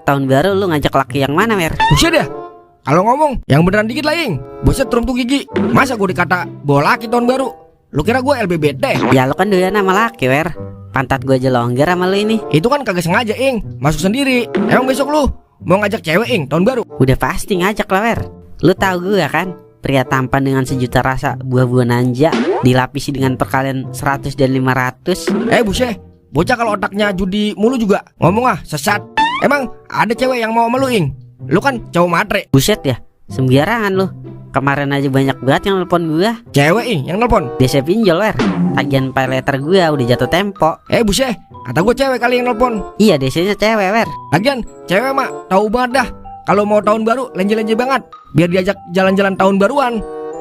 tahun baru lu ngajak laki yang mana, Wer? Buset dah. Kalau ngomong yang beneran dikit lah, Ing. Buset terum tuh gigi. Masa gue dikata bawa laki tahun baru? Lu kira gue LBBT? Ya lu kan doyan sama laki, Wer. Pantat gue aja longgar sama lu ini. Itu kan kagak sengaja, Ing. Masuk sendiri. Emang besok lu mau ngajak cewek, Ing, tahun baru? Udah pasti ngajak lah, Wer. Lu tahu gue kan, pria tampan dengan sejuta rasa buah-buah nanja, dilapisi dengan perkalian 100 dan 500. Buset. Bocah kalau otaknya judi mulu juga ngomong sesat. Emang ada cewek yang mau sama lu, Ing? Lu kan cowok matre. Buset ya, sembarangan lu. Kemarin aja banyak banget yang nelpon gua. Cewek, Ing, yang nelpon? DC pinjol, Wer. Tagihan pay letter gua udah jatuh tempo. Buset. Kata gue cewek kali yang nelpon. Iya, DC-nya cewek, Wer. Lagian cewek mah tahu banget dah. Kalau mau tahun baru lenje-lenje banget. Biar diajak jalan-jalan tahun baruan.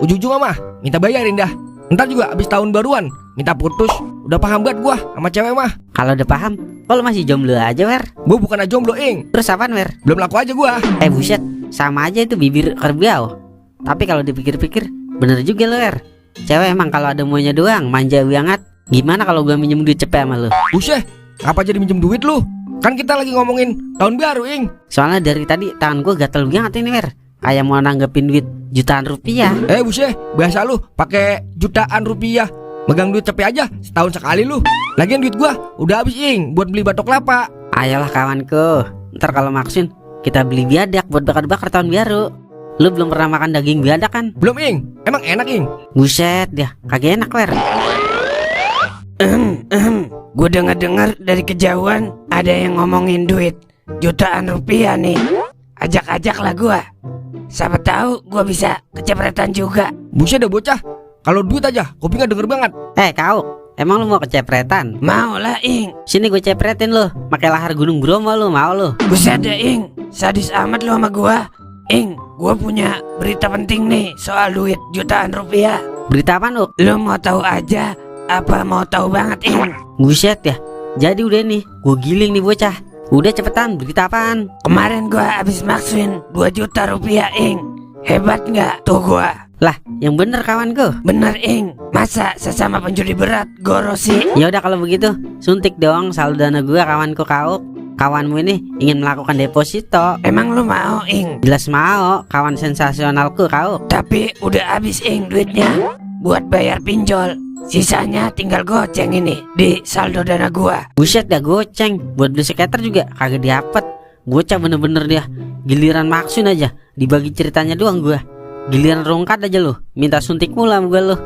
Ujung-ujungnya mah minta bayarin dah. Ntar juga abis tahun baruan minta putus. Udah paham banget gua sama cewek mah. Kalau udah paham, kok lu masih jomblo aja, Wer? Gua bukan jomblo, Ing. Terus apaan, Wer? Belum laku aja gua. Buset, sama aja itu bibir kerbau. Tapi kalau dipikir-pikir, bener juga lo, Wer. Cewek emang kalau ada maunya doang, manja banget. Gimana kalau gua minjem duit cepet sama lu? Buset, ngapa jadi minjem duit lu? Kan kita lagi ngomongin tahun baru, Ing. Soalnya dari tadi tangan gua gatel banget ini, Wer. Kayak mau nanggepin duit jutaan rupiah. Buset, bahasa lu pakai jutaan rupiah. Megang duit cepet aja setahun sekali lu. Lagian duit gua udah habis, Ing, buat beli batok kelapa. Ayolah kawanku, ntar kalau maksin kita beli biadak buat bakar-bakar tahun baru. Lu belum pernah makan daging biadak kan? Belum, Ing. Emang enak, Ing? Buset dah, kagak enak, Wer. Gue dengar dari kejauhan ada yang ngomongin duit jutaan rupiah nih. Ajak-ajak lah gue. Siapa tahu gue bisa kecepretan juga. Buset dah bocah. Kalau duit aja, kupingnya denger banget. Kau, emang lu mau kecepretan? Mau lah, Ing. Sini gue cepretin lu, pakai lahar gunung Bromo lu, mau lu? Buset dah, Ing. Sadis amat lu sama gue. Ing, gue punya berita penting nih soal duit jutaan rupiah. Berita apaan, lu? Lu mau tahu aja apa mau tahu banget, Ing? Buset ya. Jadi udah nih, gue giling nih bocah. Udah cepetan, berita apaan? Kemarin gue habis maksuin 2 juta rupiah, Ing. Hebat nggak tuh gue? Lah, yang bener kawanku. Bener, Ing. Masa sesama penjudi berat gorosi? Ya udah kalau begitu, suntik dong saldo dana gua kawanku kau. Kawanmu ini ingin melakukan deposito. Emang lu mau, Ing? Jelas mau, kawan sensasionalku kau. Tapi udah habis, Ing, duitnya buat bayar pinjol. Sisanya tinggal goceng ini di saldo dana gua. Buset dah goceng, buat beli skater juga kagak diapet. Bocah bener-bener dia. Giliran maksun aja, dibagi ceritanya doang gua. Giliran rongkat aja lu, minta suntik mula sama gua lu.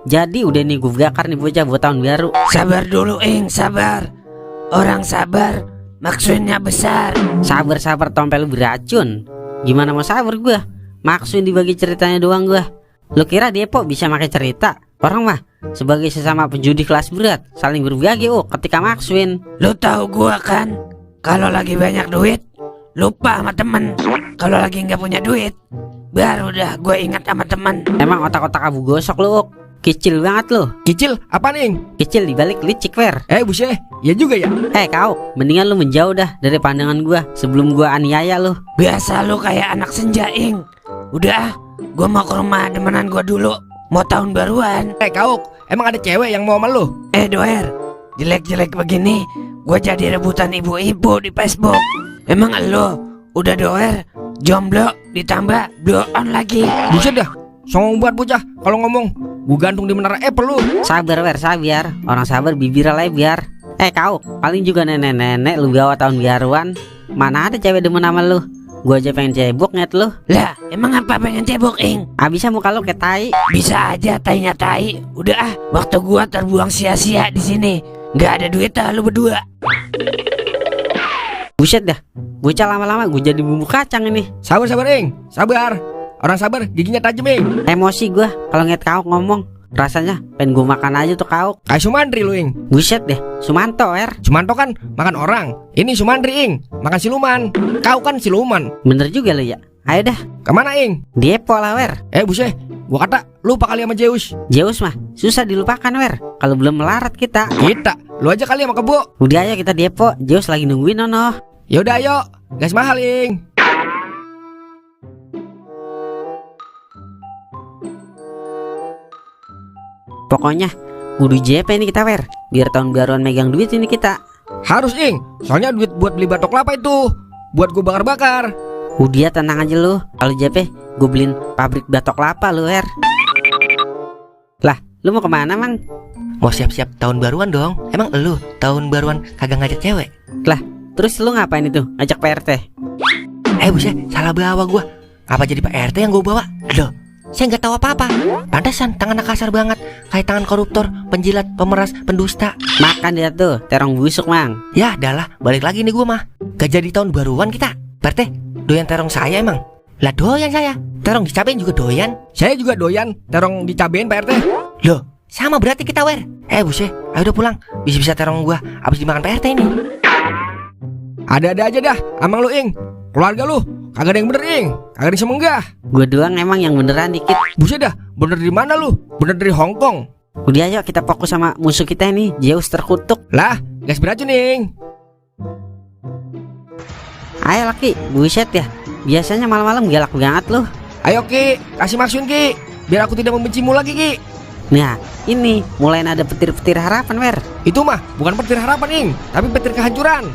Jadi udah nih gue bakar nih bocah buat tahun baru. Sabar dulu, Ing, sabar. Orang sabar maksudnya besar. Sabar-sabar tompel lu beracun. Gimana mau sabar gua? Maksun dibagi ceritanya doang gua. Lu kira Depo bisa pakai cerita? Orang mah sebagai sesama penjudi kelas berat saling berbagi ketika maksuin. Lu tahu gua kan, kalau lagi banyak duit lupa sama temen. Kalau lagi nggak punya duit baru dah gue ingat sama temen. Emang otak-otak abu gosok lu, kecil banget lu. Kicil apa, Ing? Kecil dibalik licik, Wer. Buset, ya juga ya. Kau, mendingan lu menjauh dah dari pandangan gua sebelum gua aniaya lu. Biasa lu kayak anak senja, Ing. Udah, gue mau ke rumah demenan gue dulu. Mau tahun baruan. Kau, emang ada cewek yang mau sama lu? Doer, jelek-jelek begini gue jadi rebutan ibu-ibu di Facebook. Emang lu udah doer, jomblo, ditambah blow on lagi. Buset dah, songong buat bocah. Kalau ngomong, gua gantung di menara Apple lu. Sabar, Wer, sabar. Orang sabar bibir lebar. Kau, paling juga nenek-nenek lu bawa tahun baruan. Mana ada cewek demen sama lu? Gua aja pengen cebok nget lu. Lah, emang apa pengen cebok, Ing? Abisnya muka lu kayak tai. Bisa aja tainya tai. Udah waktu gua terbuang sia-sia di sini. Nggak ada duit lu berdua. Buset dah, bocah lama-lama gue jadi bumbu kacang ini. Sabar, Ing. Sabar. Orang sabar giginya tajam, Ing. Emosi gua kalau ngeliat kau ngomong. Rasanya pengen gue makan aja tuh kau. Kayak Sumantri lu, Ing. Buset deh, Sumanto, Wer. Sumanto kan makan orang. Ini Sumantri, Ing, makan siluman. Kau kan siluman. Bener juga lu ya. Ayo dah, Kemana, Ing? Depo lah, Wer. Buset, gua kata lupa kali sama Zeus. Zeus mah susah dilupakan, Wer. Kalau belum melarat kita. Lu aja kali sama Kebo. Udah ayo kita Depo, Zeus lagi nungguin nono. Yaudah ayo, gas mahal, Ing. Pokoknya kudu JP ini kita, Wer. Biar tahun baruan megang duit ini kita. Harus, Ing. Soalnya duit buat beli batok kelapa itu buat gue bakar-bakar. Udah tenang aja lu. Kalau JP gue beliin pabrik batok kelapa lu, Wer. Lah, lu mau kemana, Mang? Mau siap-siap tahun baruan dong. Emang lu tahun baruan kagak ngajak cewek? Lah, terus lu ngapain itu? Ngajak PRT? Buset, salah bawa gua. Apa jadi Pak RT yang gua bawa? Aduh, saya nggak tahu apa-apa. Pantesan tangannya kasar banget, kayak tangan koruptor, penjilat, pemeras, pendusta. Makan dia tuh, terong busuk, Mang. Ya, adalah, balik lagi nih gua mah. Gak jadi tahun baruan kita. Pak RT, doyan terong saya emang? Lah doyan saya. Terong dicabain juga doyan. Saya juga doyan terong dicabain Pak RT. Loh, sama berarti kita, Wer. Buset, ayo udah pulang. Bisa-bisa terong gua habis dimakan Pak RT ini. Ada-ada aja dah, amang lu Ing. Keluarga lu kagak ada yang bener Ing, kagak ada yang semenggah. Gue doang emang yang beneran dikit. Buset dah, bener dari mana lu? Bener dari Hong Kong. Udah ayo kita fokus sama musuh kita ini, Zeus terkutuk. Lah, gas beracun Ing. Ayo Laki, buset ya. Biasanya malam-malam galak banget lu. Ayo Ki, kasih maksun Ki, biar aku tidak membencimu lagi Ki. Nah, ini mulai ada petir-petir harapan, Wer. Itu mah bukan petir harapan Ing, tapi petir kehancuran.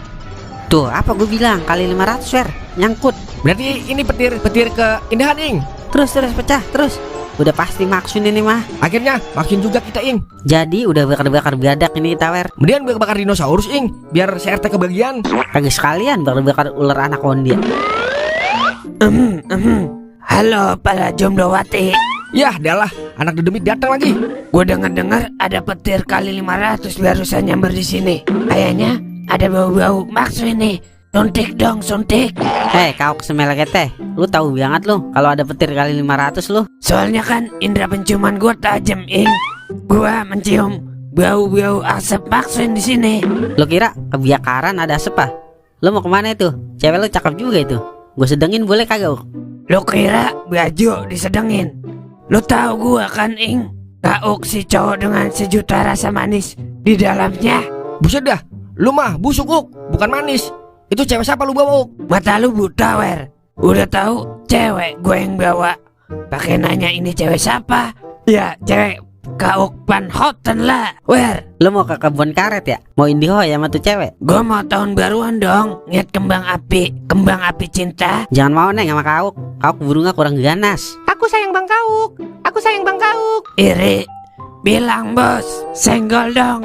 Tuh, apa gue bilang kali 500, Wer. Nyangkut. Berarti ini petir keindahan Ing. Terus pecah, terus. Udah pasti maksun ini mah. Akhirnya maksun juga kita Ing. Jadi udah bakar-bakar badak ini kita, Wer. Kemudian bakar dinosaurus Ing, biar CRT kebagian. Kagak sekalian bakar-bakar ular anaconda. Halo para jomblowati. Yah, adalah anak dedemit datang lagi. Gue dengar ada petir kali 500 barusan nyamber di sini. Kayaknya ada bau-bau maksu ini. Suntik dong, suntik. Kau kesemelekete. Lu tahu banget lu kalau ada petir kali 500 lu. Soalnya kan indera penciuman gue tajam, Ing. Gue mencium bau-bau asap maksu di sini. Lu kira kebiakaran ada asap ah? Lu mau kemana itu? Cewek lu cakep juga itu. Gue sedengin boleh kagak? Lu kira baju disedengin? Lu tahu gua kan, Ing? Kauk si cowok dengan sejuta rasa manis di dalamnya. Buset dah, lu mah busuk Uk, bukan manis. Itu cewek siapa lu bawa Uk? Mata lu buta, Wer. Udah tahu cewek gue yang bawa. Pakai nanya ini cewek siapa? Ya, cewek Kauk Van Houten lah, Wer. Lu mau ke kebun karet ya? Mau indihoy sama tuh cewek? Gua mau tahun baruan dong, ngeliat kembang api cinta. Jangan mau neng sama Kauk. Kauk burungnya kurang ganas. Aku sayang Bang Kauk. Aku sayang Bang Kauk. Iri. Bilang bos, senggol dong.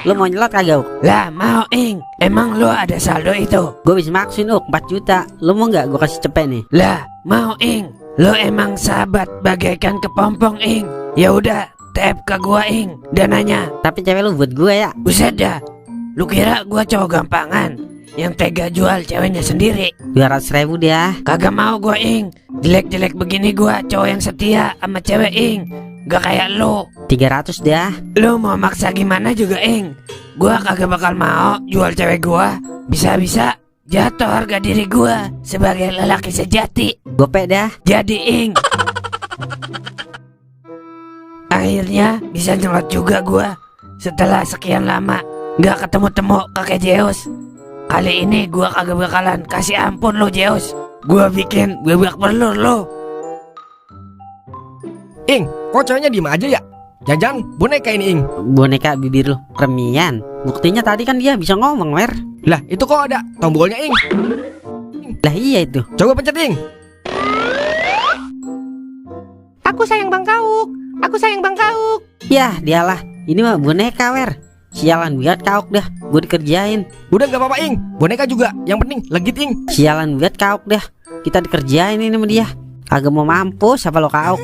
Lu mau nyelot kagak? Lah mau Ing, emang lu ada saldo itu? Gue bisa maksin 4 juta. Lu mau nggak gue kasih cepet nih? Lah mau Ing, lu emang sahabat bagaikan kepompong Ing. Ya udah, tap ke gua Ing, dananya. Tapi cewek lu buat gue ya. Buset dah, lu kira gua cowok gampangan yang tega jual ceweknya sendiri? 200.000 dia. Kagak mau gua Ing, jelek-jelek begini gua cowok yang setia sama cewek Ing. Gak kayak lu. 300 dia. Lu mau maksa gimana juga Ing, gua kagak bakal mau jual cewek gua. Bisa-bisa jatuh harga diri gua sebagai lelaki sejati. Gope dah. Jadi Ing, akhirnya bisa nyelot juga gua. Setelah sekian lama gak ketemu-temu kakek Zeus. Kali ini gua kagak bakalan kasih ampun lo Zeus. Gua bikin babak belur lo. Ing, kok ceweknya diem aja ya? Jangan boneka ini Ing. Boneka bibir lu remian. Buktinya tadi kan dia bisa ngomong, Wer. Lah itu kok ada tombolnya Ing. Lah iya itu. Coba pencet Ing. Aku sayang Bang Kauk. Aku sayang Bang Kauk. Yah dialah. Ini mah boneka, Wer. Sialan banget Kauk dah. Gue dikerjain. Udah gak apa-apa Ing, boneka juga. Yang penting legit Ing. Sialan banget Kauk dah. Kita dikerjain ini sama dia. Kagak mau mampus apa lo Kauk.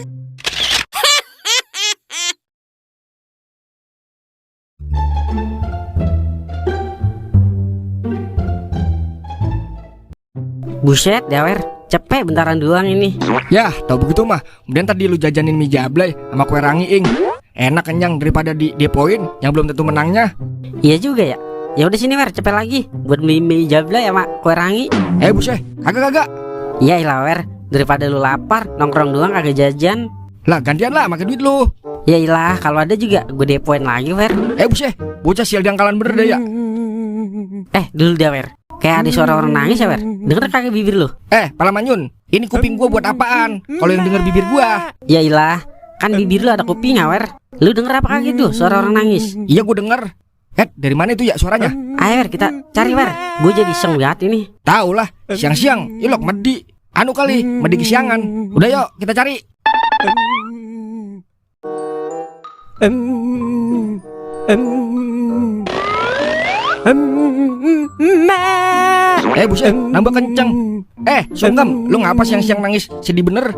Buset Dawer, cepet bentaran doang ini. Yah, tau begitu mah. Kemudian tadi lu jajanin mie jablay sama kue rangi Ing. Enak kenyang daripada di depoin yang belum tentu menangnya. Iya juga ya. Ya udah sini Wer, cepet lagi buat beli mie jablay sama kue rangi. Buset, kagak. Iya ilah Wer, daripada lu lapar nongkrong doang kagak jajan. Lah gantian lah pakai duit lu. Ya ilah, kalau ada juga gue depoin lagi Wer. Buset, bocah sial dangkalan bener deh ya. Dulu dah Wer. Kayak ada suara orang nangis ya Wer. Denger kagak bibir lu? Pala manyun, ini kuping gua buat apaan? Kalau yang denger bibir gua. Ya ilah, kan bibir lu ada kuping ya Wer. Lu denger apa kagak tuh suara orang nangis? Iya gua denger. Dari mana itu ya suaranya? Ayo Wer, kita cari Wer. Gue jadi iseng banget ini. Tahu lah, siang-siang, ilok medi. Anu kali, medi kesiangan. Udah yuk, kita cari. Buset, nambah kenceng. Sungkem, lu ngapa siang-siang nangis? Sedih bener.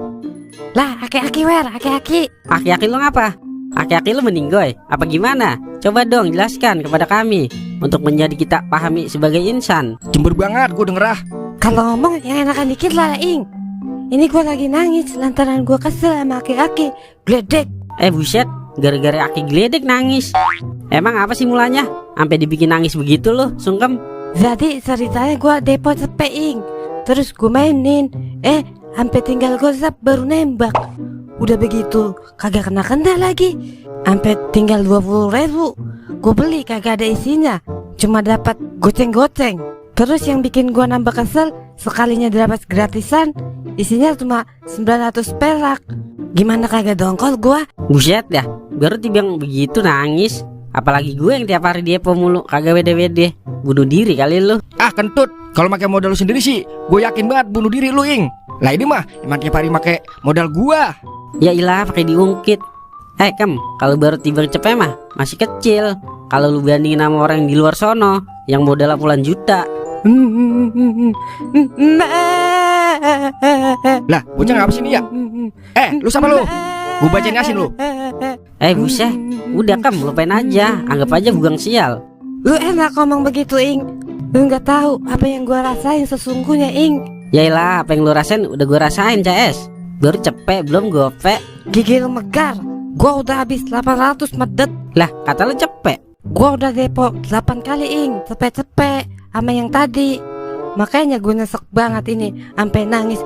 Lah, aki-aki Wer, aki-aki. Aki-aki lu ngapa? Aki-aki lu meninggoy? Apa gimana? Coba dong jelaskan kepada kami untuk menjadi kita pahami sebagai insan. Cemburu banget, gue denger ah. Kalau ngomong yang enakan dikit lah, Ing. Ini gue lagi nangis lantaran gue kesel sama aki-aki gledek. Buset, gara-gara aki geledek nangis. Emang apa sih mulanya? Sampai dibikin nangis begitu loh, Sungkem? Jadi ceritanya gue depot sepe, Ing. Terus gue mainin, sampai tinggal gosap baru nembak. Udah begitu kagak kena lagi. Sampai tinggal 20.000. Gue beli kagak ada isinya, cuma dapat goceng-goceng. Terus yang bikin gue nambah kesel, sekalinya dapat gratisan, isinya cuma 900 perak. Gimana kagak dongkol gue? Buset ya, baru tiba begitu nangis. Apalagi gue yang tiap hari depo mulu, kagak wede-wede. Bunuh diri kali lu. Kentut, kalau pakai modal lu sendiri sih, gue yakin banget bunuh diri lu, Ing. Lah ini mah emang tiap hari pakai modal gua. Ya ilah, pakai diungkit. Kem, kalau baru tiba cepet mah masih kecil. Kalau lu bandingin sama orang yang di luar sono yang modal puluhan juta. Lah, bocah ngapa sini ya? Lu sama lu? Gua bacain Yasin lu. Buset, udah Kem, lupain aja. Anggap aja bugang sial. Lu enak ngomong begitu, Ing. Lu nggak tahu apa yang gua rasain sesungguhnya, Ing. Yailah, apa yang lu rasain udah gua rasain, CS. Baru cepet, belum gope. Gigi lu megar. Gua udah habis 800 medet. Lah, kata lu cepet. Gua udah depo 8 kali, Ing. Cepet-cepet sama yang tadi. Makanya gue nyesek banget ini, sampai nangis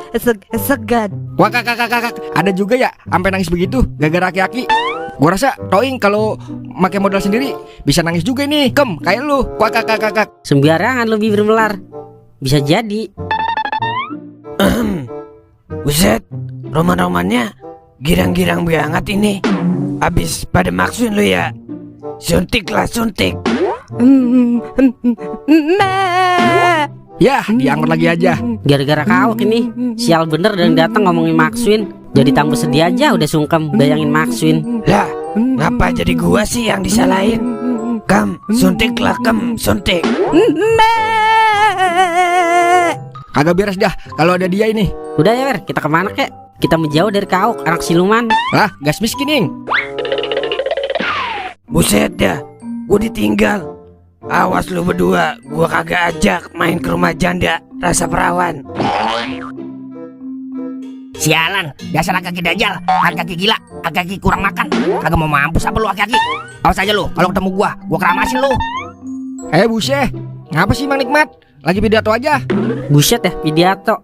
segan. Wah kakak, ada juga ya sampai nangis begitu gara-gara aki-aki. Gua rasa Toing kalau pakai modal sendiri bisa nangis juga nih, Kem, kayak lu. Wah kakak. Sembarangan lu bibir melar. Bisa jadi. Buset, roman-romannya girang-girang banget ini. Abis pada maksud lu ya. Suntik lah, suntik. Ya, diangkut lagi aja. Gara-gara kawak ini. Sial bener dan datang ngomongin Maxwin. Jadi tambah sedih aja udah sungkem bayangin Maxwin. Lah, ngapa jadi gua sih yang disalahin? Kam, suntik lah, Kam, suntik. Kagak beres dah kalau ada dia ini. Udah ya Wer, kita kemana kek? Kita menjauh dari kawak, anak siluman. Lah, gas miskin, Ing. Buset dah, gua ditinggal. Awas lu berdua, gua kagak ajak main ke rumah janda rasa perawan. Sialan, dasar aki-aki dajal, aki-aki gila, aki-aki kurang makan. Kagak mau mampus apa lu aki-aki? Awas aja lu, kalau ketemu gua keramasin lu. Buset, ngapa sih Mang Nikmat? Lagi pidato aja. Buset ya, pidato.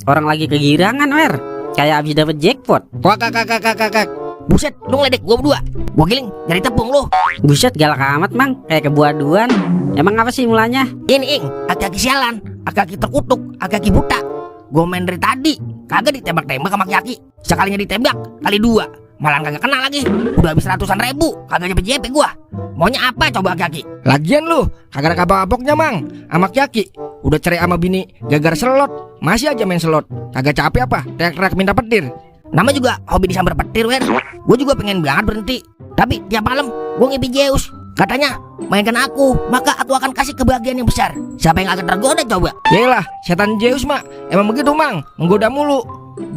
Orang lagi kegirangan Wer, kayak abis dapet jackpot. Wah kakak. Buset, lu ngeledek gua berdua. Gua giling dari tepung lu. Buset, galak amat Mang, kayak kebuaduan. Emang apa sih mulanya? Ini Ing, aki-aki sialan, aki-aki terkutuk, aki-aki buta. Gua main dari tadi, kagak ditembak-tembak sama aki-aki. Sekalinya ditembak, kali 2. Malah kagak kena lagi. Udah habis ratusan ribu, kagak JP gua. Maunya apa coba aki-aki? Lagian lu, kagak ada kapok-kapoknya Mang. Sama aki-aki, udah cerai sama bini gara-gara selot. Masih aja main selot. Kagak capek apa? Teriak-teriak minta petir. Nama juga hobi disambar petir, Wer. Gue juga pengen banget berhenti. Tapi tiap malam gue ngimpi Zeus. Katanya, mainkan aku, maka aku akan kasih kebahagiaan yang besar. Siapa yang akan tergoda coba? Yaelah, setan Zeus mak. Emang begitu Mang, menggoda mulu.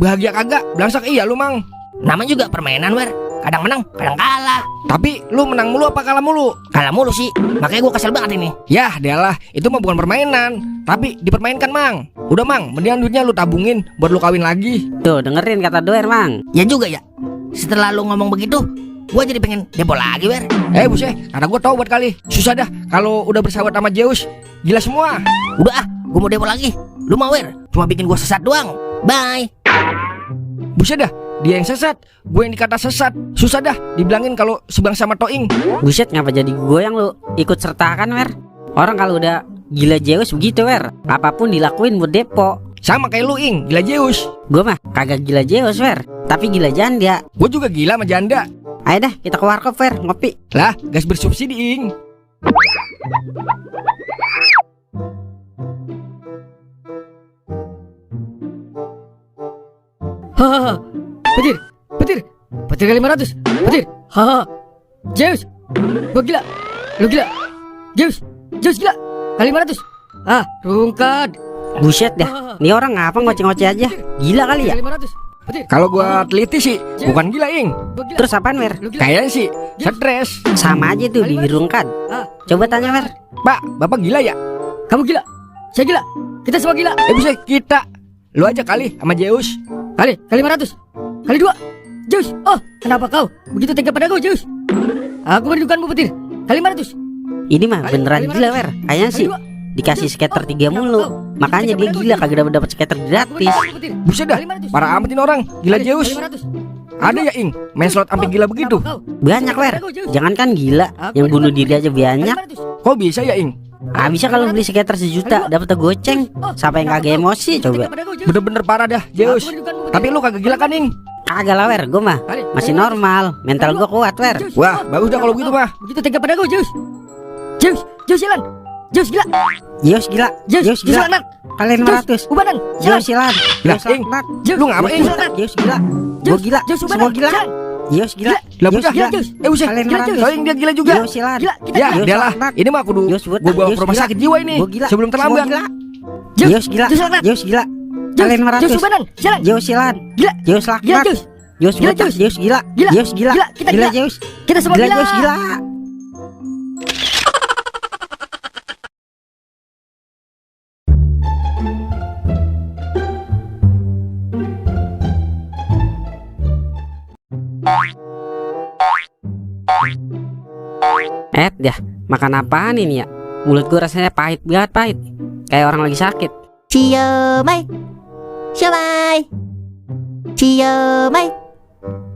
Bahagia kagak, belangsak iya lu Mang. Nama juga permainan, Wer. Kadang menang, kadang kalah. Tapi lu menang mulu apa kalah mulu? Kalah mulu sih, makanya gue kesel banget ini. Yah, dialah, itu mah bukan permainan, tapi dipermainkan Mang. Udah Mang, mendingan duitnya lu tabungin buat lu kawin lagi. Tuh, dengerin kata Doer Mang. Ya juga ya. Setelah lu ngomong begitu, gue jadi pengen depo lagi, Wer. Buset, karena gue tau buat kali. Susah dah kalau udah bersahabat sama Zeus. Gila semua. Udah gue mau depo lagi. Lu mau, Wer? Cuma bikin gue sesat doang. Bye. Buset dah, dia yang sesat, gue yang dikata sesat. Susah dah dibilangin kalau sebangsa sama Toing. Buset, ngapa jadi gue yang lu ikut sertakan Wer? Orang kalau udah gila Zeus begitu Wer, apapun dilakuin buat depo. Sama kayak lu Ing, gila Zeus. Gue mah kagak gila Zeus Wer, tapi gila janda. Gue juga gila sama janda. Ayo dah kita ke warkop Wer, ngopi. Lah, gas bersubsidi Ing. Hahaha. Petir. Petir. Petir kali 500. Petir. Hahaha. Zeus. Gua gila. Lu gila. Zeus. Zeus gila. Kali 500. Ah, rungkat. Buset dah, ini orang ngapa ngoceh-ngoceh aja? Gila kali ya? Kali 500. Petir. Kalau gua teliti sih, bukan gila, Ing. Gua gila. Terus apaan, Wer? Lu gila. Kayaknya sih stres. Sama aja tuh dibirungkan. Ah, Coba tanya, Wer. Pak, Bapak gila ya? kamu gila. Saya gila. Kita semua gila. Bisa kita. Lu aja kali sama Zeus. Kali 500. Kali 2. Zeus. Oh, kenapa kau begitu tega padaku, Zeus? Aku merindukanmu, Petir. Kali 500. Ini mah beneran gila, Wer. Kayaknya sih dikasih skater 3 mulu. Makanya dia gila kagak dapat skater gratis. Buset dah, parah amat ini orang. Gila Zeus. Ada ya, Ing, main slot sampai gila begitu. Banyak, Wer. Jangankan gila, yang bunuh diri aja banyak. Kok bisa ya, Ing? Ah, bisa kalau beli skater 1 juta dapat goceng. Siapa yang kagak emosi coba? Bener-bener parah dah, Zeus. Tapi lu kagak gila kan, Ing? Kagak lah, Wer. Gue mah masih normal. Mental gue kuat, Wer. Wah, bagus dah kalau begitu mah. Begitu tega padaku, Zeus. Zeus, Zeus jalan. Zeus gila. Zeus gila. Zeus gila. Zeus Kalian 500. Ubanan. Zeus silan. Lah, Zeus Ing, laknat. lu ngapain? Zeus gila. Gue gila. Zeus Semua gila. Zeus gila. Lah, Zeus bocah. gila. Buset. Kalian Gila, 500. Soalnya dia gila juga. Zeus silan. Gila, kita Ya, Zeus dia lah. laknat. Ini mah kudu Zeus buta. gua bawa Zeus ke rumah gila. sakit jiwa ini. Gue gila. Sebelum terlambat. Semua gila. Zeus, Zeus gila. Zeus laknat. Zeus gila. Kalian 500. Zeus ubanan. Jalan. Zeus silan. Gila. Zeus Gila, laknat. Zeus. Zeus Gila, buta. Zeus. Zeus gila. Gila. Zeus gila. Gila, kita Gila gila. Zeus. Kita semua Gila gila. Zeus gila. Dah, makan apaan ini ya? Mulut gue rasanya pahit banget, pahit. Kayak orang lagi sakit. Siomay, siomay, siomay,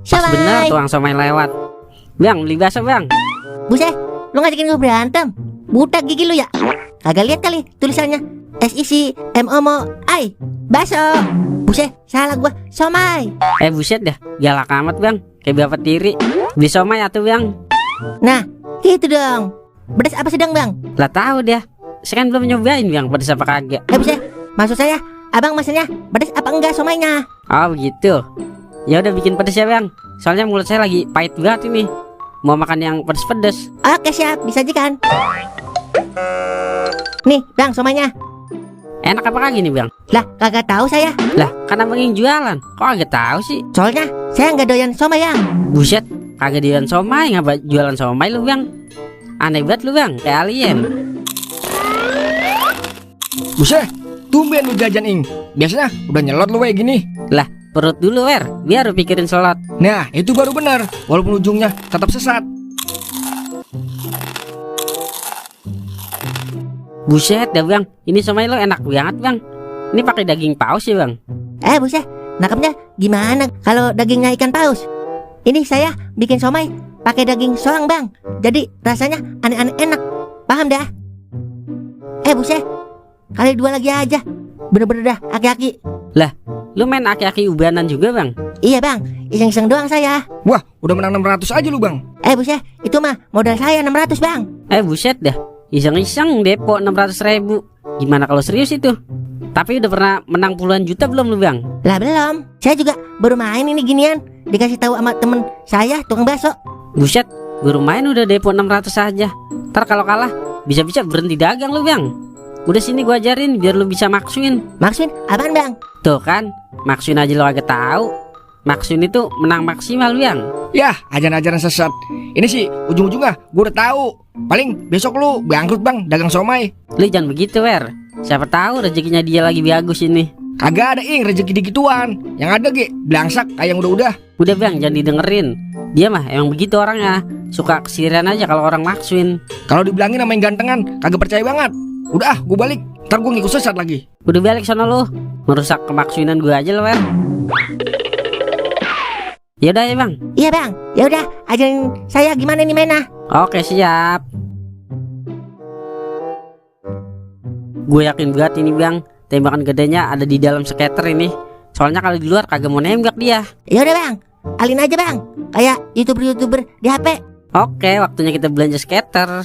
Pas bener siomay. tuang somai lewat. Bang, beli bakso, Bang. Buset, lu ngajakin gue berantem. Buta gigi lu ya? Kagak lihat kali tulisannya SICMOMI. Baso. Buset, salah gua. Somai. Buset dah, galak amat, Bang. Kayak bapak tiri. Beli somai atuh, Bang. Nah, gitu dong. Bedes apa sedang, Bang? Lah tahu dia. Saya kan belum nyobain, Bang, pedes apa kagak. Buset, maksud saya, abang maksudnya bedes apa enggak somainya? Oh, begitu. Ya udah bikin pedes ya, Bang. Soalnya mulut saya lagi pahit banget ini. Mau makan yang pedes-pedes. Oke, siap, disajikan. Nih, Bang, somainya. Enak apa kagak nih, Bang? Lah, kagak tahu saya. Lah, kan abang yang jualan. Kok kagak tahu sih? Soalnya saya nggak doyan somai, Yang. Buset, kagak jualan somai, ngapa jualan somai lu, Bang? Aneh banget lu, Bang, kayak alien. Buset, tumben lu jajan, Ing. Biasanya udah nyelot lu kayak gini. Lah, perut dulu, Wer. Biar lu pikirin slot. Nah, itu baru benar. Walaupun ujungnya tetap sesat. Buset dah, Bang. Ini somai lo enak banget, Bang. Ini pakai daging paus ya, Bang? Buset, nangkepnya gimana kalau dagingnya ikan paus? Ini saya bikin somai pakai daging soang, Bang. Jadi rasanya aneh-aneh enak. Paham dah? Buset, kali 2 lagi aja. Bener-bener dah, aki-aki. Lu main aki-aki ubanan juga, Bang? Iya, Bang, iseng-iseng doang saya. Wah, udah menang 600 aja lu, Bang. Buset, itu mah modal saya 600, Bang. Buset dah. Iseng-iseng depo 600.000. Gimana kalau serius itu? Tapi udah pernah menang puluhan juta belum lu, Bang? Lah belum, saya juga baru main ini ginian. Dikasih tahu sama temen saya, tukang bakso. Buset, baru main udah depo 600 aja. Ntar kalau kalah, bisa-bisa berhenti dagang lu, Bang. Udah sini gua ajarin biar lu bisa maksuin. Maksudin apaan, Bang? Tuh kan, maksuin aja lu agak tahu. Maksuin itu menang maksimal, Bang. Yah, ajaran-ajaran sesat. Ini sih ujung-ujungnya gue udah tahu. Paling besok lu bangkrut, Bang, dagang somai. Lu jangan begitu, Wer. Siapa tahu rezekinya dia lagi bagus ini. Kagak ada, Ing, rezeki digituan. Yang ada ge belangsak kayak yang udah-udah. Udah, Bang, jangan didengerin. Dia mah emang begitu orangnya. Suka kesirian aja kalau orang maksuin. Kalau dibilangin sama yang gantengan, kagak percaya banget. Udah, gue balik. Ntar gue ngikut sesat lagi. Udah balik sono lu. Merusak kemaksuinan gua aja lo, Wer. Yaudah ya, Bang. Iya, Bang. Ya udah, ajarin saya gimana nih mainnya. Oke, siap. Gue yakin banget ini, Bang. Tembakan gedenya ada di dalam skater ini. Soalnya kalau di luar kagak mau nembak dia. Ya udah, Bang. Alin aja, Bang. Kayak YouTuber di HP. Oke, waktunya kita belanja skater.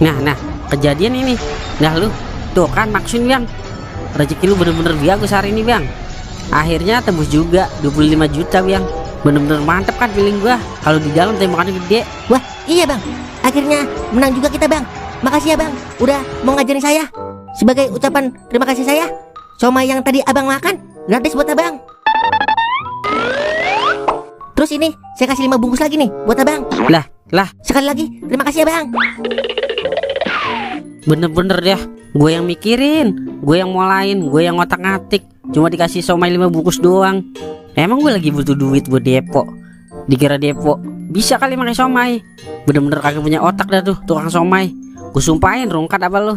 Nah, kejadian ini. Nah lu, tuh kan maksud bang, rezeki lu bener-bener bagus hari ini bang. Akhirnya tembus juga 25 juta bang. Bener-bener mantep kan feeling gua. Kalau di dalam tembakannya gede. Wah, iya bang. Akhirnya menang juga kita bang. Makasih ya bang, udah mau ngajarin saya. Sebagai ucapan terima kasih saya, somai yang tadi abang makan gratis buat abang. Terus ini saya kasih 5 bungkus lagi nih buat abang. Lah, Sekali lagi terima kasih ya bang. bener-bener deh. Gue yang mikirin, gue yang mulain, gue yang ngotak-ngatik. Cuma dikasih somai 5 bungkus doang. Emang gue lagi butuh duit buat depo. Dikira depo bisa kali pakai somai. Bener-bener kagak punya otak dah tuh tukang somai. Gue sumpahin rungkat apa lu.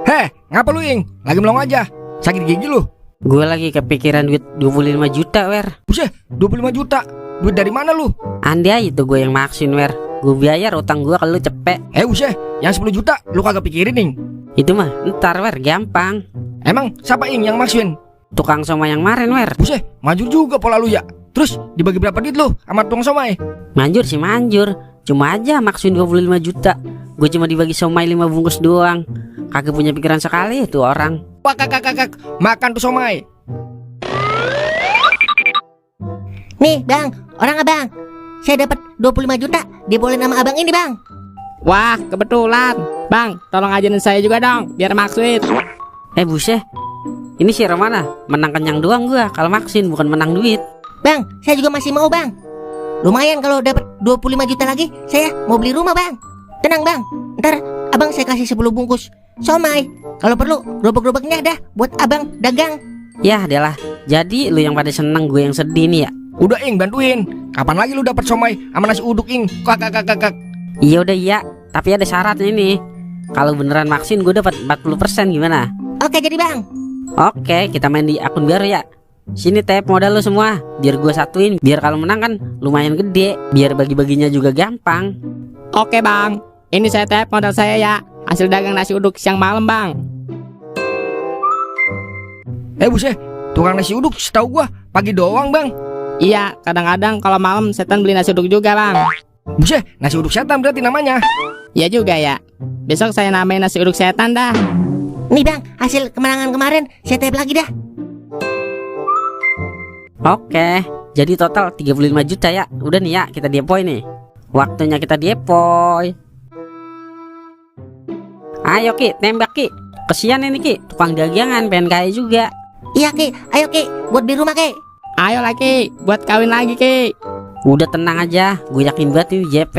Heh, ngapa lu Ing? Lagi melong aja. Sakit gigi lu? Gue lagi kepikiran duit 25 juta wer. Buset, 25 juta. Duit dari mana lu? Andai itu gue yang maksin wer. Gue bayar utang gue kalau lu cepet. Buset, yang 10 juta lu kagak pikirin Ing. Itu mah ntar wer, gampang. Emang siapa Ing yang maksuin? Tukang somai yang kemarin wer. Buset, manjur juga pola lu ya. Terus dibagi berapa duit lu sama tukang somai? Manjur sih manjur. Cuma aja maksuin 25 juta. Gue cuma dibagi somai 5 bungkus doang. Kagak punya pikiran sekali tuh orang. Wah, kak, makan tuh somai. Nih bang, orang abang, saya dapat 25 juta dibolehin sama abang ini bang. Wah, kebetulan. Bang, tolong ajarin saya juga dong, biar maksud. Buset. Ini si Romana menang kenyang doang gua kalau maksin, bukan menang duit. Bang, saya juga masih mau bang. Lumayan kalau dapat 25 juta lagi, saya mau beli rumah bang. Tenang bang, ntar abang saya kasih 10 bungkus somai. Kalau perlu gerobak-gerobaknya dah buat abang dagang. Ya adalah. Jadi lu yang pada seneng, gue yang sedih nih ya. Udah Ing, bantuin. Kapan lagi lu dapat somai sama nasi uduk Ing? Kak. Iya udah iya, tapi ada syaratnya nih. Kalau beneran maksin gue dapat 40% gimana? Oke jadi bang. Oke, kita main di akun baru ya. Sini tap modal lu semua, biar gue satuin. Biar kalau menang kan lumayan gede. Biar bagi-baginya juga gampang. Oke bang, ini saya tap modal saya ya. Hasil dagang nasi uduk siang malam bang. Buset, tukang nasi uduk setahu gua pagi doang bang. Iya, kadang-kadang kalau malam setan beli nasi uduk juga bang. Buset, nasi uduk setan berarti namanya. Iya juga ya. Besok saya namain nasi uduk setan dah. Nih bang, hasil kemenangan kemarin saya tap lagi dah. Oke, jadi total 35 juta ya. Udah nih ya, kita depoy nih. Waktunya kita depoy. Ayo Ki, tembak Ki. Kesian ini Ki, tukang dagangan pengen kaya juga. Iya ki, ayo ki, buat beli rumah ki. Ayo lagi, buat kawin lagi Ki. Udah tenang aja, gue yakin banget nih JP.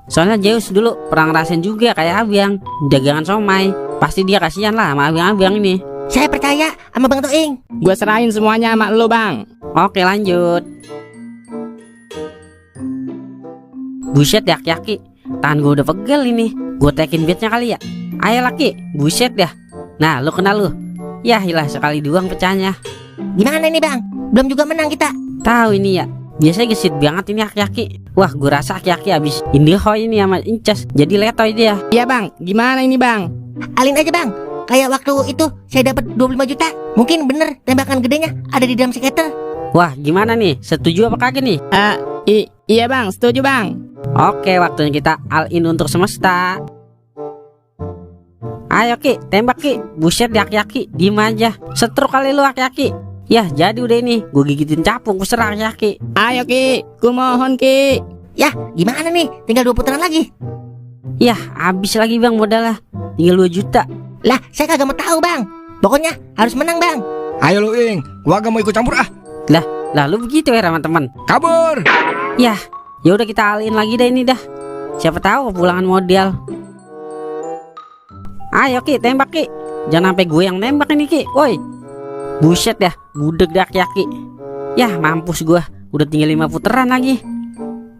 Soalnya Zeus dulu pernah ngerasain juga kayak abang dagangan somai. Pasti dia kasihan lah sama abang-abang ini. Saya percaya sama Bang Toing. Gue serahin semuanya sama lu bang. Oke lanjut. Buset ya Ki, tangan gue udah pegel ini. Gue tekin beatnya kali ya. Ayo laki, buset dah. Nah lu kenal lu. Ya hilah sekali doang pecahnya. Gimana nih bang? Belum juga menang kita. Tahu ini ya. Biasanya gesit banget ini aki-aki. Wah gue rasa aki-aki abis Indihoy ini sama Incas. Jadi letoy dia. Iya bang, gimana ini bang? Alin aja bang. Kayak waktu itu saya dapat 25 juta. Mungkin bener tembakan gedenya ada di dalam skater. Wah gimana nih? Setuju apa kagak nih? Iya bang, setuju bang. Oke waktunya kita all in untuk semesta. Ayo Ki, tembak Ki. Buset ya aki-aki, diem aja. Setruk kali lu aki-aki. Ya jadi udah ini, gue gigitin capung, gue serang aki-aki. Ayo Ki, ku mohon Ki. Ya gimana nih? Tinggal 2 putaran lagi. Yah habis lagi bang modalnya. Tinggal 2 juta. Lah saya kagak mau tahu bang. Pokoknya harus menang bang. Ayo lu Ing, gua gak mau ikut campur ah. Lah lu begitu ya teman-teman. Kabur. Ya udah kita alin lagi dah ini dah. Siapa tahu kepulangan modal. Ayo Ki, tembak Ki. Jangan sampai gue yang nembak ini Ki. Woi. Buset dah, budek dah Ki. Yah mampus gue. Udah tinggal 5 putaran lagi.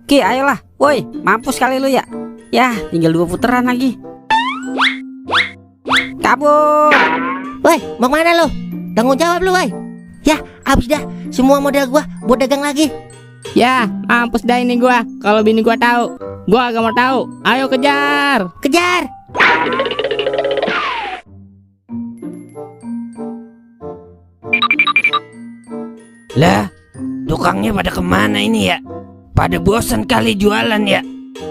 Ki ayolah. Woi, mampus kali lu ya. Yah tinggal 2 putaran lagi. Kabur. Woi mau kemana lo? Tanggung jawab lu woi. Ya habis dah semua modal gua buat dagang lagi. Ya, mampus dah ini gua. Kalau bini gua tahu, gua agak mau tahu. Ayo kejar. Kejar. Lah, tukangnya pada kemana ini ya? Pada bosan kali jualan ya?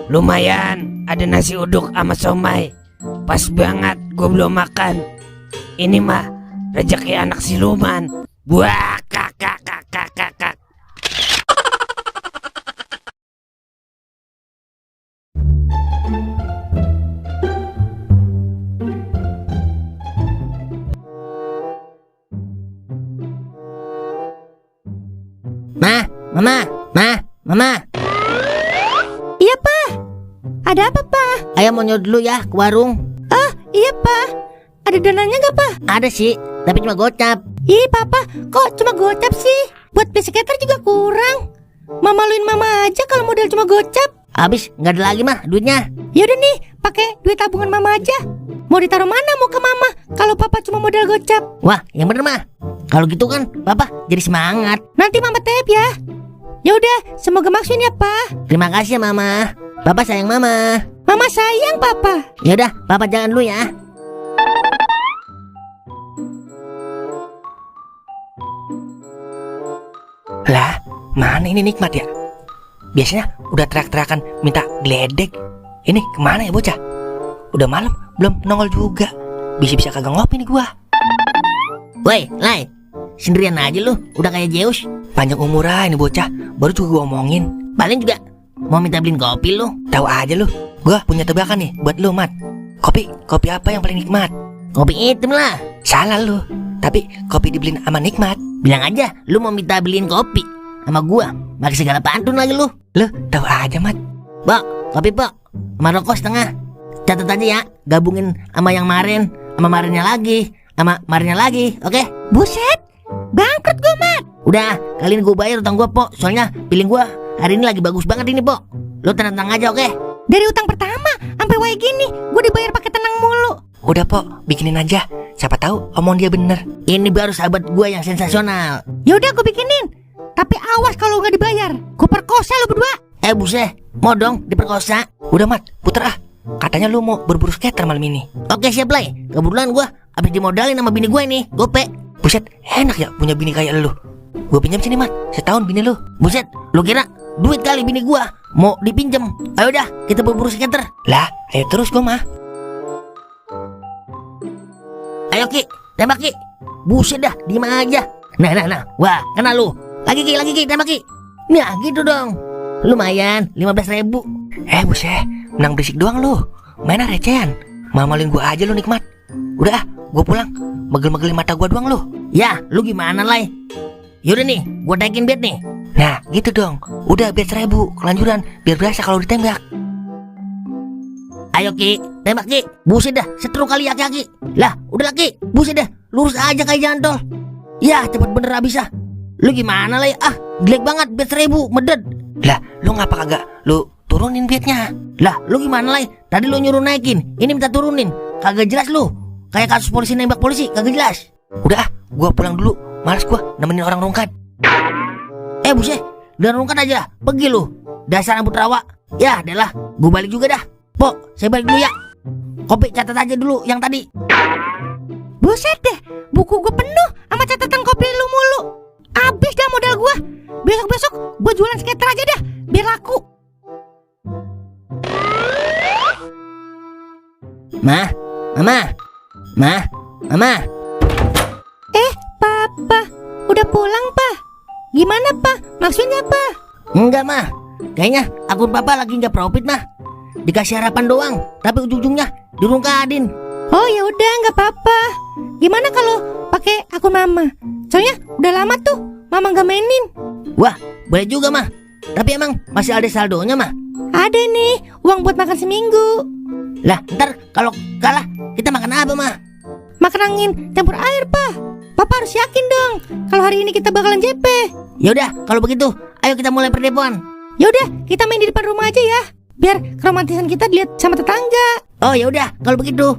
Lumayan, ada nasi uduk sama somai. Pas banget, gue belum makan. Ini mah rezeki anak siluman. Buah, kakak. Mama. Iya, Pa. Ada apa, Pa? Ayah mau nyuruh dulu ya ke warung. Iya, Pa. Ada dananya nggak, Pa? Ada sih, tapi cuma gocap. Ih, Papa, kok cuma gocap sih? Buat beli skater juga kurang. Mamaluin Mama aja kalau modal cuma gocap. Habis nggak ada lagi mah duitnya. Yaudah nih, pakai duit tabungan Mama aja. Mau ditaruh mana muka Mama kalau Papa cuma modal gocap? Wah, yang bener mah. Kalau gitu kan, Papa jadi semangat. Nanti Mama tap ya. Yaudah, semoga maksudnya, Pa. Terima kasih ya, Mama. Papa sayang Mama. Mama sayang Papa. Yaudah, Papa jalan dulu ya. Lah, mana ini Nikmat ya? Biasanya udah teriak-teriakan minta geledek. Ini kemana ya bocah? Udah malam belum nongol juga. Bisa-bisa kagak ngopi nih gua. Woi, Lai, sendirian aja lu, udah kayak Zeus. Panjang umur aja ini bocah, baru juga gua omongin. Paling juga mau minta beliin kopi lu. Tahu aja lu, gua punya tebakan nih buat lu, Mat. Kopi apa yang paling nikmat? Kopi hitam lah. Salah lu, tapi kopi dibeliin sama Nikmat. Bilang aja lu mau minta beliin kopi sama gua, pakai segala pantun lagi lu. Lu tahu aja, Mat. Pok, kopi pok, sama rokok setengah. Catat aja ya, gabungin sama yang kemarin, sama kemarinnya lagi, sama kemarinnya lagi, oke? Buset, bangkrut gue, Mat. Udah, kali ini gue bayar utang gue, Pok. Soalnya pilih gue hari ini lagi bagus banget ini, Pok. Lo tenang-tenang aja, oke? Dari utang pertama sampai wae gini, gue dibayar pakai tenang mulu. Udah, Pok, bikinin aja. Siapa tahu omong dia bener. Ini baru sahabat gue yang sensasional. Yaudah, gue bikinin. Tapi awas kalau nggak dibayar, gue perkosa lo berdua. Buset, mau dong diperkosa? Udah, Mat, puter ah. Katanya lu mau berburu skater malam ini. Oke, siap, Lai. Kebetulan gue abis dimodalin sama bini gue nih, gope. Buset, enak ya punya bini kayak lu. Gue pinjam sini, Mat. Setahun bini lu. Buset, lu kira duit kali bini gue mau dipinjem? Ayo dah, kita berburu skater. Lah, ayo terus gua mah. Ayo Ki, tembak Ki. Buset dah, diem aja. Nah. Wah, kena lu. Lagi Ki, tembak Ki. Nah, gitu dong. Lumayan, 15.000. Buset, menang berisik doang lu. Mainnya recehan. Mamalin gua aja lu Nikmat. Udah ah, gua pulang. Megel-megelin mata gua doang lu. Ya, lu gimana, Lai? Yaudah nih, gua naikin bet nih. Nah, gitu dong. Udah bet 1.000, kelanjuran biar berasa kalau ditembak. Ayo Ki, tembak Ki. Buset dah, seteru kali aki-aki. Lah, udah Ki. Buset dah, lurus aja kayak jantol. Ya, cepet bener abis ah. Lu gimana, Lai? Ah, jelek banget bet 1.000, meded. Lah, lu ngapa kagak lu turunin betnya? Lah, lu gimana, Lai? Tadi lu nyuruh naikin, ini minta turunin. Kagak jelas lu. Kayak kasus polisi nembak polisi, kagak jelas. Udah ah, gua pulang dulu. Males gua nemenin orang rungkat. Buset, udah rungkat aja, pergi lu. Dasar rambut rawa. Ya, adalah, gua balik juga dah. Pok, saya balik dulu ya. Kopi catat aja dulu yang tadi. Buset deh, buku gue penuh sama catatan kopi lu mulu. Abis dah modal gue. Besok-besok gue jualan skater aja dah, biar laku. Mama. Papa, udah pulang, Pa? Gimana, Pa? Maksudnya, Pa? Enggak, Mah. Kayaknya akun Papa lagi nggak profit, Mah. Dikasih harapan doang, tapi ujung-ujungnya dirungkadin. Oh ya udah, nggak apa-apa. Gimana kalau pakai akun Mama? Soalnya udah lama tuh Mama nggak mainin. Wah, boleh juga, Mah. Tapi emang masih ada saldonya, Mah? Ada nih, uang buat makan seminggu. Lah, ntar kalau kalah kita makan apa, Mah? Makan angin campur air, Pa. Papa harus yakin dong kalau hari ini kita bakalan JP. Yaudah, kalau begitu, ayo kita mulai perdepoan. Yaudah, kita main di depan rumah aja ya, biar keromantisan kita dilihat sama tetangga. Oh yaudah, kalau begitu.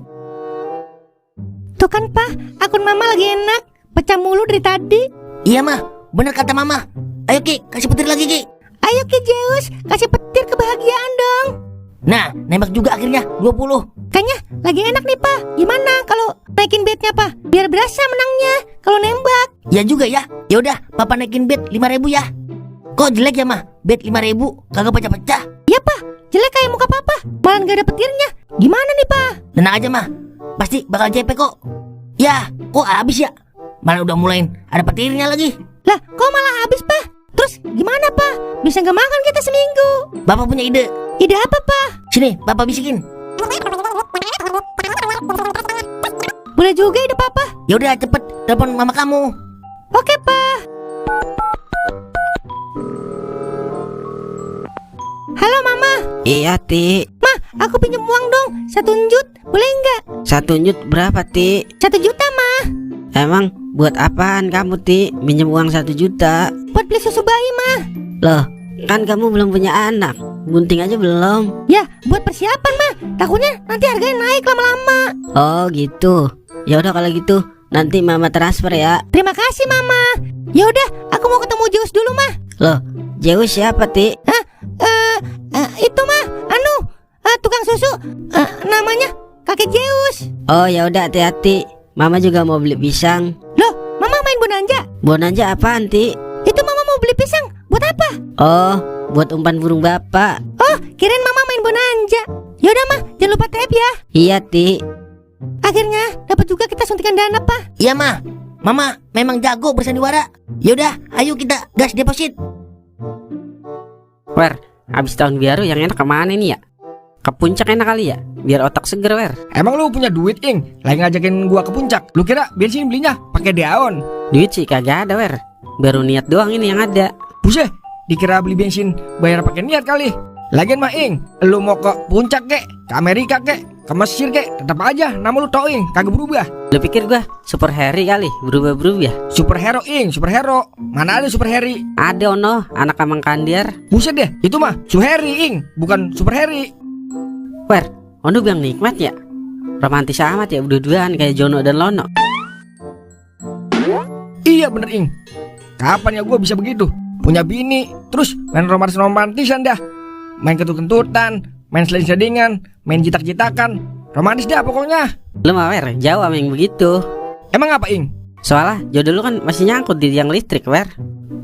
Tuh kan, Pa, akun Mama lagi enak, pecah mulu dari tadi. Iya, Mah, bener kata Mama. Ayo Ki, kasih petir lagi Ki. Ayo Ki Zeus, kasih petir kebahagiaan dong. Nah, nembak juga akhirnya 20. Kayaknya lagi enak nih, Pak. Gimana kalau naikin bednya, Pak? Biar berasa menangnya kalau nembak. Ya juga ya. Ya udah, Papa naikin bet 5.000 ya. Kok jelek ya, Mah? Bet 5.000 kagak pecah-pecah. Iya, Pak. Jelek kayak muka Papa. Malah gak ada petirnya. Gimana nih, Pak? Tenang aja, Mah. Pasti bakal cepet kok. Ya, kok habis ya? Malah udah mulai ada petirnya lagi. Lah, kok malah habis, Pak? Terus gimana, Pak? Bisa gak makan kita seminggu? Bapak punya ide. Ide apa, Pak? Sini, Bapak bisikin. Boleh juga ide Papa. Ya udah cepet telepon mama kamu. Oke, Pak. Halo, Mama. Iya, Ti. Ma, aku pinjam uang dong. 1 jut. Boleh nggak? 1 jut berapa, Ti? 1 juta, Ma. Emang buat apaan kamu, Ti? Minjem uang 1 juta? Buat beli susu bayi, Ma. Loh, kan kamu belum punya anak. Bunting aja belum. Ya, buat persiapan, Ma. Takutnya nanti harganya naik lama-lama. Oh, gitu. Ya udah kalau gitu, nanti Mama transfer ya. Terima kasih, Mama. Ya udah, aku mau ketemu Zeus dulu, Ma. Loh, Zeus siapa, Ti? Itu, Ma. Tukang susu. Namanya Kakek Zeus. Oh, ya udah hati-hati. Mama juga mau beli pisang. Loh, Mama main bonanza? Bonanza apaan, Ti? Itu Mama mau beli pisang. Buat apa? Oh, buat umpan burung Bapak. Oh, kirain Mama main bonanza. Yaudah, Ma. Jangan lupa tap ya. Iya, Ti. Akhirnya dapat juga kita suntikan dana, Pak. Iya, Mah. Mama memang jago bersandiwara. Ya udah, ayo kita gas deposit. Wer, habis tahun baru yang enak kemana nih ya? Ke puncak enak kali ya, biar otak seger, Wer. Emang lu punya duit, Ing? Lagi ngajakin gua ke puncak. Lu kira bensin belinya pakai daun? Duit sih kagak ada, Wer. Baru niat doang ini yang ada. Buset, dikira beli bensin bayar pakai niat kali. Lagian mah, Ing, lu mau ke puncak kek, ke Amerika kek, ke Mesir kek, tetap aja nama lu tau, Ing, kagak berubah. Lu pikir gua super Harry kali, berubah-berubah? Superhero, Ing, superhero. Mana ada super Harry? Ada ono, anak Amang Kandiar. Buset deh, itu mah Suheri, Ing, bukan super Harry. Wer, ono bilang nikmat ya. Romantis amat ya, berdua-duaan kayak Jono dan Lono. Iya bener, Ing. Kapan ya gua bisa begitu? Punya bini, terus main romantis-romantisan dah. Main kentut-kentutan, main sliding-slidingan, main jitak-jitakan. Romantis dah pokoknya. Lu mah, Wer, jauh sama yang begitu. Emang apa, Ing? Soalnya jodoh lu kan masih nyangkut di tiang listrik, Wer.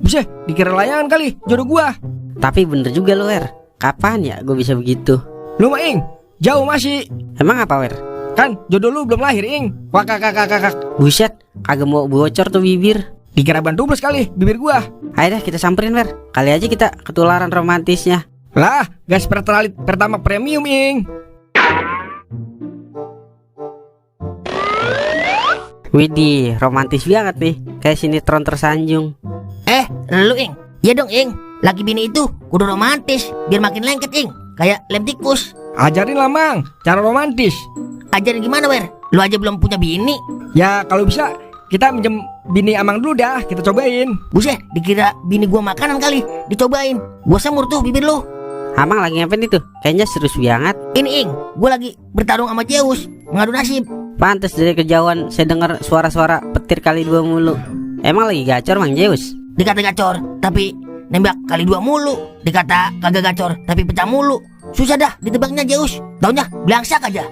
Buset, dikira layangan kali jodoh gua. Tapi bener juga lu, Wer. Kapan ya gue bisa begitu? Lu mah, Ing, jauh masih. Emang apa, Wer? Kan jodoh lu belum lahir, Ing. Wah, kakak. Buset, kagak mau bocor tuh bibir. Dikira ban tubles kali bibir gua. Ayo dah kita samperin, Wer. Kali aja kita ketularan romantisnya. Lah, gas pertalite pertama premium, Ing. Widih, romantis banget nih. Kayak sinetron tersanjung. Lu, Ing. Ya dong, Ing. Laki bini itu kudu romantis biar makin lengket, Ing. Kayak lem tikus. Ajarin lah, Mang, cara romantis. Ajarin gimana, Wer? Lu aja belum punya bini. Ya, kalau bisa kita minjem bini Amang dulu dah, kita cobain. Buset, dikira bini gua makanan kali. Dicobain. Gua semur tuh bibir lu. Amang lagi ngapain itu? Kayaknya serius banget. Ini, Ing, gua lagi bertarung sama Zeus, mengadu nasib. Pantes dari kejauhan saya dengar suara-suara petir kali 2 mulu. Emang lagi gacor, Mang Zeus? Dikata gacor, tapi nembak kali 2 mulu. Dikata kagak gacor, tapi pecah mulu. Susah dah ditebaknya Zeus. Taunya belangsak aja.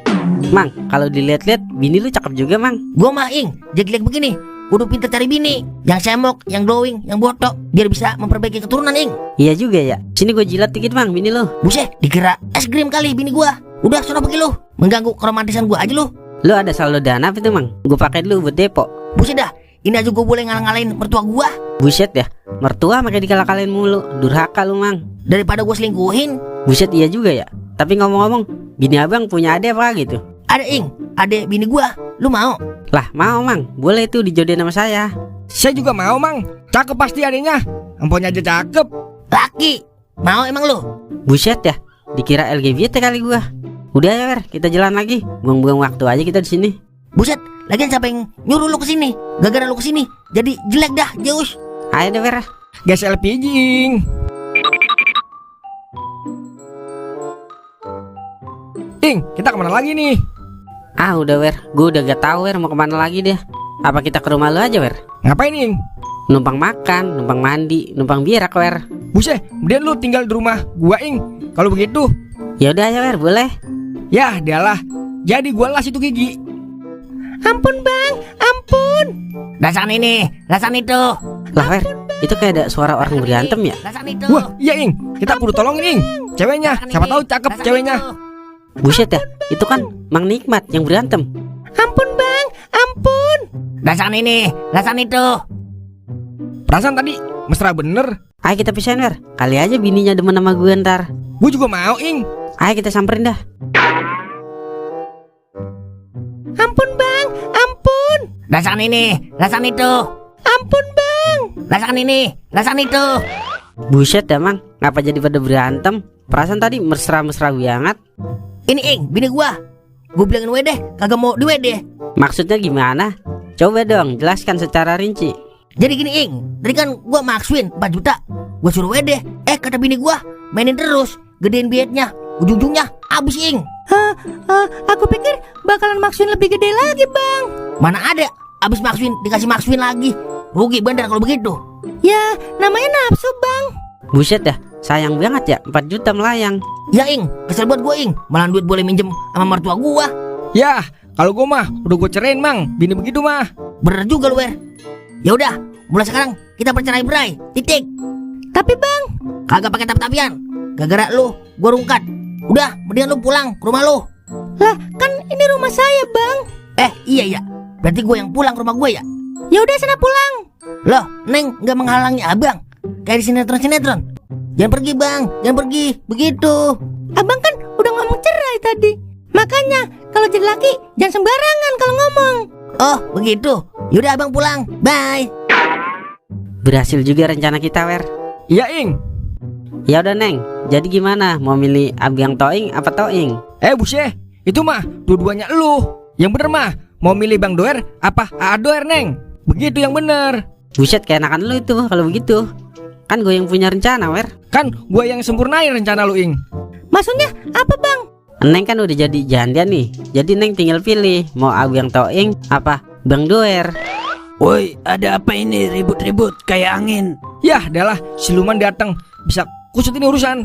Mang, kalau dilihat-lihat bini lu cakep juga, Mang. Gua mah, Ing, jelek begini kudu pinter cari bini yang semok, yang glowing, yang botok, biar bisa memperbaiki keturunan, Ing. Iya juga ya. Sini gue jilat dikit, Mang, bini lu. Buset, dikira es krim kali bini gua. Udah sono pergi lu, mengganggu keromantisan gua aja lu. Lu ada saldo dana apa itu, Mang? Gue pakai dulu buat depo. Buset dah, ini aja gua boleh ngalah-ngalahin mertua gua. Buset ya, mertua makanya dikalah-kalahin mulu. Durhaka lu, Mang. Daripada gua selingkuhin. Buset, iya juga ya. Tapi ngomong-ngomong, bini abang punya adek apa gitu? Ada, Ing, ade bini gua. Lu mau? Lah mau, Mang, boleh tuh dijodohin sama saya. Saya juga mau, Mang. Cakep pasti adanya. Emponya aja cakep. Laki. Mau emang lu? Buset ya, dikira LGBT kali gua. Udah ya, Wer, kita jalan lagi. Buang-buang waktu aja kita di sini. Buset, lagian siapa yang nyuruh lu kesini? Gara-gara lu kesini, jadi jelek dah, Zeus. Ayo deh, Wer. Gas LPG, Ing. Ing, kita kemana lagi nih? Ah udah, Wer, gue udah gak tahu, Wer, mau kemana lagi deh. Apa kita ke rumah lu aja, Wer? Ngapain, Ing? Numpang makan, numpang mandi, numpang berak, Wer. Buset, kemudian lu tinggal di rumah gua, Ing. Kalau begitu, Ya udah ayo Wer, boleh. Yah, dialah. Jadi gua las itu gigi. Ampun bang, ampun. Dasar ini, dasar itu, Lah Wer, itu kayak ada suara orang berantem ya. dasar itu. Wah, iya Ing. Kita kudu tolongin Ing. Ceweknya, siapa tahu cakep ceweknya. Buset ya, itu kan Mang Nikmat yang berantem. Ampun bang, ampun. Dasar ini, dasar itu. Perasaan tadi mesra bener. Ayo kita pisahin Wer, kali aja bininya demen sama gue ntar. Gue juga mau Ing. Ayo kita samperin dah. Ampun bang, ampun. Dasar ini, dasar itu. Ampun bang. Dasar ini, dasar itu. Buset dah Mang, ngapa jadi pada berantem? Perasaan tadi mesra-mesra banget. Ini Ing, bini gua. Gua bilangin WD, kagak mau di WD. Maksudnya gimana? Coba dong, jelaskan secara rinci. Jadi gini Ing, tadi kan gua maksuin 4 juta. Gua suruh WD. Kata bini gua, mainin terus, gedein bietnya. Ujung-ujungnya abis Ing. Aku pikir bakalan maksuin lebih gede lagi bang. Mana ada, abis maksuin dikasih maksuin lagi. Rugi bener kalau begitu. Ya namanya nafsu bang. Buset dah, sayang banget ya 4 juta melayang. Ya Ing, kesel buat gua Ing. Malah duit boleh minjem sama mertua gua. Yah, kalau gue mah udah gue cerain Mang. Bini begitu mah. Bener juga lu Wer. Ya udah, mulai sekarang kita bercerai berai. Titik. Tapi bang, Kagak pakai tapi-tapian. Gara-gara lu, gua rungkat. Udah, mendingan lu pulang ke rumah lu. lah kan ini rumah saya bang. Iya. Berarti gua yang pulang ke rumah gua ya? Ya udah sana pulang. Loh, Neng nggak menghalangi abang. Kayak di sinetron-sinetron. Jangan pergi bang, jangan pergi. Begitu. Abang kan udah ngomong cerai tadi. Makanya kalau jadi laki jangan sembarangan kalau ngomong. Oh, begitu. Yaudah abang pulang. Bye. Berhasil juga rencana kita Wer. Iya Ing. Ya udah Neng, jadi gimana? Mau milih Abang Toing apa Toing? Buset, itu mah dua-duanya lu. Yang bener mah, mau milih Bang Doer apa Aa Doer Neng? Begitu yang bener. Buset, keenakan lu itu kalau begitu. Kan gue yang punya rencana Wer. Kan gua yang sempurnain rencana lu Ing. Maksudnya apa bang? Neng kan udah jadi janda nih. Jadi Neng tinggal pilih mau Abang Toing apa Bang Doer. Woi, ada apa ini ribut-ribut kayak angin? Yah, adalah siluman datang bisa kusut ini urusan.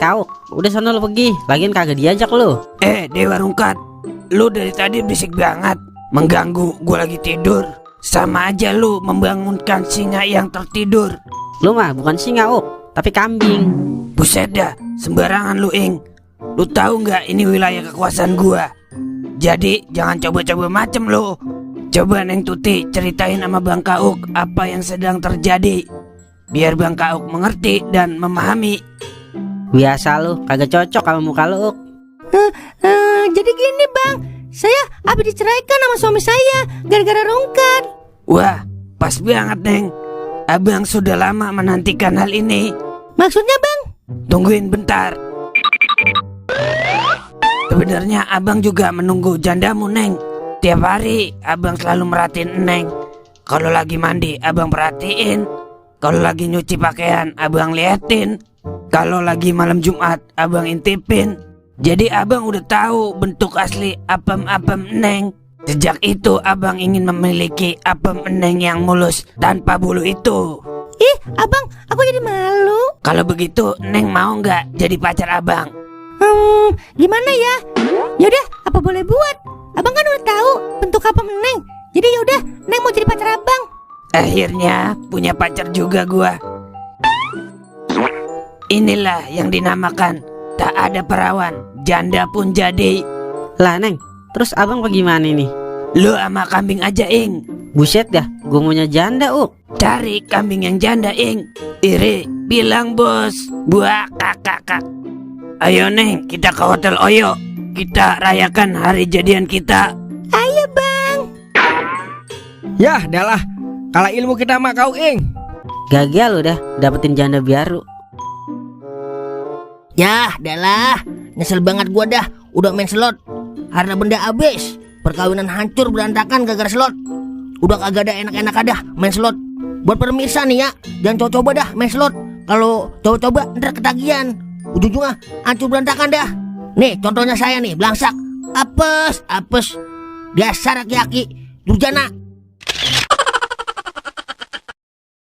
Kau, udah sana lu pergi. Lagian kagak diajak lu. Dewa Rungkat, lu dari tadi berisik banget, mengganggu gua lagi tidur. Sama aja lu membangunkan singa yang tertidur. Lu mah bukan singa, tapi kambing. Buset dah, sembarangan lu Ing. Lu tahu nggak ini wilayah kekuasaan gua? Jadi jangan coba-coba macem lu. Coba Neng Tuti ceritain sama Bang Kauk apa yang sedang terjadi, biar Bang Kauk mengerti dan memahami. Biasa lu, kagak cocok sama muka lu. Jadi gini bang, saya habis diceraikan sama suami saya gara-gara Rungkat. Wah, pas banget Neng. Abang sudah lama menantikan hal ini. Maksudnya bang? Tungguin bentar. Sebenarnya abang juga menunggu jandamu Neng. Tiap hari abang selalu merhatiin Neng. Kalau lagi mandi abang perhatiin. Kalau lagi nyuci pakaian abang liatin. Kalau lagi malam Jumat abang intipin. Jadi abang udah tahu bentuk asli apem-apem Neng. Sejak itu abang ingin memiliki apem Neng yang mulus tanpa bulu itu. Ih abang, aku jadi malu. Kalau begitu Neng mau nggak jadi pacar abang? Gimana ya? Yaudah, apa boleh buat? Abang kan udah tahu bentuk apa Neng. Jadi yaudah, Neng mau jadi pacar abang. Akhirnya punya pacar juga gua. Inilah yang dinamakan tak ada perawan, janda pun jadi. Lah Neng, terus abang bagaimana nih? Lu sama kambing aja Ing. Buset dah, gue maunya janda Cari kambing yang janda Ing. Iri, bilang bos. Buah kakak. Ayo Neng, kita ke Hotel Oyo. Kita rayakan hari jadian kita. Ayo bang. Yah, adalah kalah ilmu kita mah kau Ing. Gagal udah dapetin janda baru. Yah, dah. Nyesel banget gua dah. Udah main slot. Harta benda habis. Perkawinan hancur berantakan gara-gara slot. Udah kagak ada enak-enak dah main slot. Buat pemirsa nih ya, jangan coba-coba dah main slot. Kalau coba-coba ntar ketagihan. Ujung-ujungnya hancur berantakan dah. Nih contohnya saya nih, belangsak. Apes. Dasar aki-aki durjana.